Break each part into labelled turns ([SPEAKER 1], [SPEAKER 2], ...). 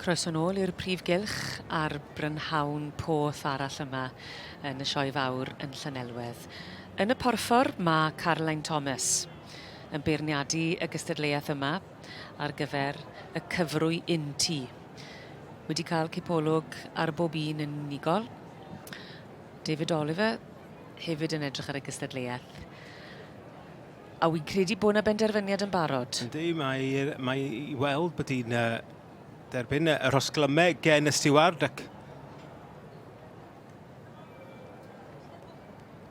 [SPEAKER 1] Croeso nôl i'r prif gylch a'r brynhawn poth arall yma yn y Sioe Fawr yn Llanelwedd. Yn y porffor mae Caroline Thomas yn beirniadu y gystadleuaeth yma ar gyfer y cyfrwy untu. Wedi cael cipolwg ar bob un yn unigol. David Oliver hefyd yn edrych ar y gystadleuaeth. A wi'n credu bod 'na benderfyniad yn barod.
[SPEAKER 2] Yndi, mae, mae i weld bod hi'n uh, derbyn y rhosglymau gen y stiward ac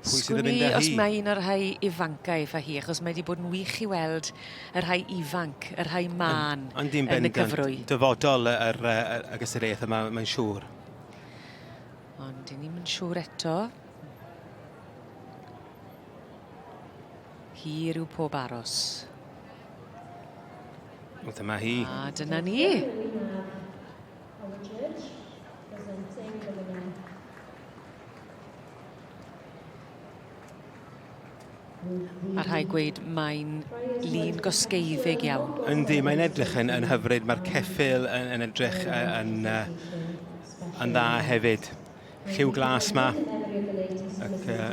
[SPEAKER 2] pwy sydd yn mynd â hi?
[SPEAKER 1] Os mae un o'r rhai ifanca eitha hi, achos mae wedi bod yn wych i weld y rhai ifanc, y rhai mân yn y cyfrwy.
[SPEAKER 2] Dyfodol yr, y, y gystadleuaeth yma, mae'n siŵr.
[SPEAKER 1] Ond dyn ni'm yn siŵr eto. Hir yw pob aros.
[SPEAKER 2] Wel, dyma hi.
[SPEAKER 1] A dyna ni. A rhaid gweud, mae'n lun gosgeiddig iawn.
[SPEAKER 2] Yndi, mae'n edrych yn, yn hyfryd. Mae'r ceffyl yn, yn edrych yn, yn, yn dda hefyd. Lliw glas 'ma. Ac uh,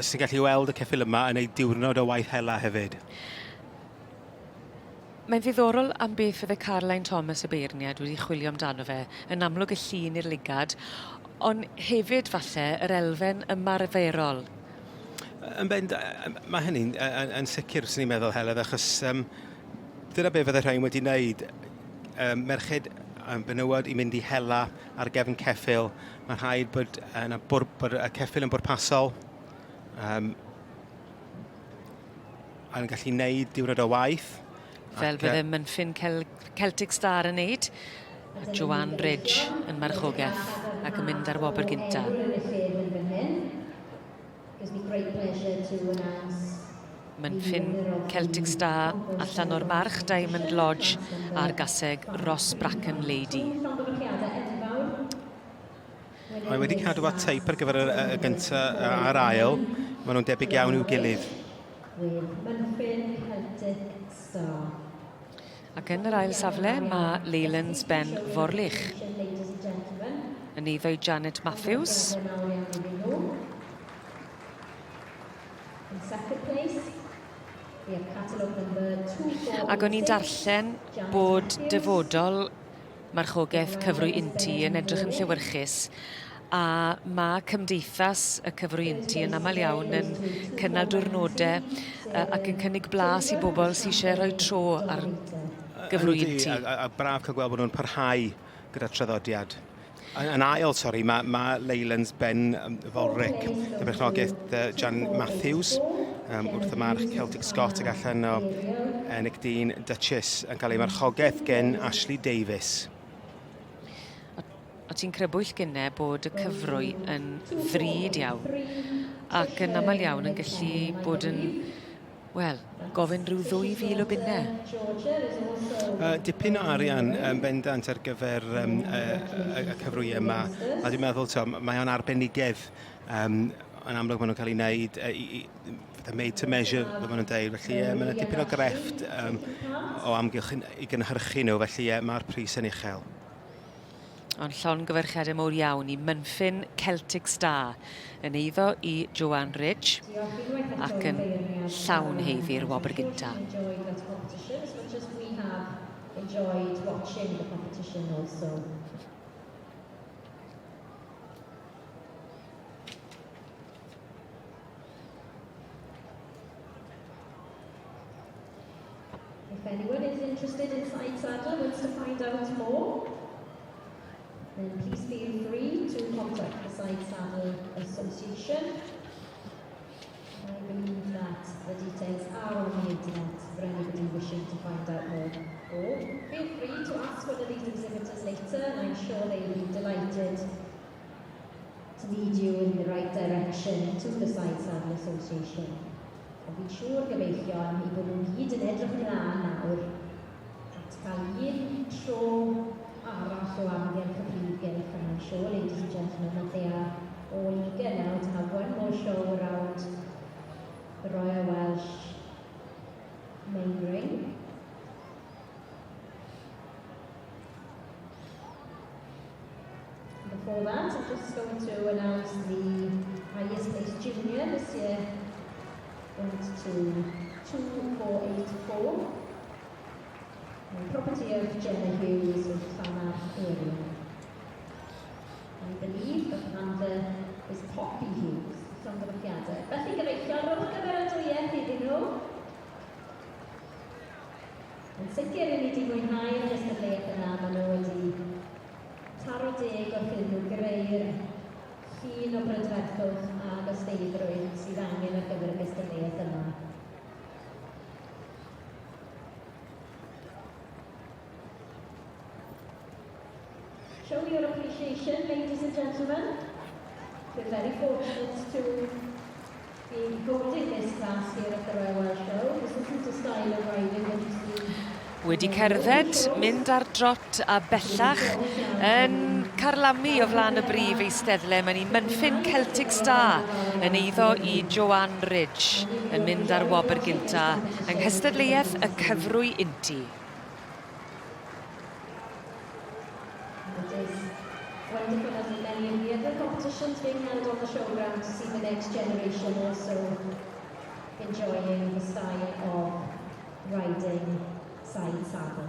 [SPEAKER 2] sy'n gallu weld y ceffyl yma yn ei diwrnod o waith hela hefyd.
[SPEAKER 1] Mae'n ddiddorol am beth fydde Caroline Thomas y beirniad wedi chwilio amdano fe, yn amlwg y llun i'r ligad, ond hefyd falle yr elfen ymarferol.
[SPEAKER 2] Yn bend, mae hynny'n yn, yn sicr, swn i'n meddwl, Heledd, achos um, dyna be fydde rhain wedi wneud. Um, merched um, benywod i mynd i hela ar gefn ceffyl. Mae'n rhaid bod, yna bwr, bod y ceffyl yn bwrpasol. Um, a'n gallu gwneud diwrnod o waith.
[SPEAKER 1] Fel Ac, bydde Mynffin Cel Celtic Star yn neud, a Joanne Ridge yn marchogaeth ac yn mynd ar wobr gynta. Mynffin Celtic Star allan o'r march Diamond Lodge a'r gaseg Ross Bracken Lady.
[SPEAKER 2] Mae wedi cadw at teip ar gyfer y, y gyntaf a'r ail. Maen nhw'n debyg iawn i'w gilydd.
[SPEAKER 1] Ac yn yr ail safle mae Leyland's Ben Forlich yn eiddo i Janet Matthews. Ac o'n i'n darllen bod dyfodol marchogaeth cyfrwy untu yn edrych yn llewyrchus a ma' cymdeithas y cyfrwy untu yn amal iawn yn cynnal diwrnode yy ac yn cynnig blas i bobl sy isie rhoi tro ar gyfrwy untu.
[SPEAKER 2] A, a, a braf cael gweld bod nhw'n parhau gyda'r traddodiad. Yn, yn ail, sori, mae, mae Leyland's Ben Folric, y berchnogaeth uh, Jan Matthews, um, wrth y march Celtic Scott ac allan o uh, Nick Dean Duchess yn cael ei marchogaeth gen Ashley Davies.
[SPEAKER 1] O, o ti'n crybwyll gynne bod y cyfrwy yn ddrud iawn ac yn aml iawn yn gallu bod yn Wel, gofyn rhyw ddwy fil o bunne.
[SPEAKER 2] Dipyn o arian yn bendant ar gyfer um, y, y, y cyfrwyau yma. A dwi'n meddwl, to, mae o'n arbenigedd. Um, yn amlwg maen nhw'n cael ei wneud uh, i, i, made to measure, fel maen nhw'n dweud. Felly uh, mae yna dipyn o grefft um, o amgylch i gynhyrchu nhw, felly uh, mae'r pris yn uchel.
[SPEAKER 1] Ond llongyfarchiadau mowr iawn i Mynffin Celtic Star yn eiddo i Joanne Ridge ac yn llawn heiddi'r wobr gynta.
[SPEAKER 3] If anyone is interested in side saddle, wants to find out more, then please feel free to contact the Side Saddle Association. I believe that the details are on the internet for anybody wishing to find out more. Or feel free to ask one of these exhibitors later, and I'm sure they'll be delighted to lead you in the right direction to the Side Saddle Association. Ond fi'n siŵr, gyfeillion, eu bod nhw gyd yn edrych ymlaen nawr at cael un tro arall o amgylch y prif gylch, and I'm sure, ladies and gentlemen, that they are all eager now to have one more show around the Royal Welsh main ring. Before that, I'm just going to announce the highest placed junior this year went to 2484. And property of Jenna Hughes of Llanarth area. I believe that the handler is Poppy Hughes. Llongyfarchiadau. Felly gyfeillion, rhowch gymeradwyaeth iddyn nhw. Yn sicr i ni wedi mwynhau'r gystadleuaeth yna, maen nhw wedi taro deg wrth iddyn nhw greu'r llun o brydferthwch a gosteiddrwydd sydd angen ar gyfer y gystadleuaeth yma. Show your appreciation, ladies and gentlemen. We're very fortunate to be holding this class here at the Royal Welsh Show. This isn't a style of riding that you see
[SPEAKER 1] Wedi cerdded, mynd ar drot a bellach yn carlamu o flaen y brif eisteddle. Mae'n i Mynffin Celtic Star yn eiddo i Joanne Ridge yn mynd ar wobr gynta yng nghystadleuaeth y cyfrwy untu.
[SPEAKER 3] It is wonderful, as in many of the other competitions being held on the showground, to see the next generation also enjoying the style of riding side saddle.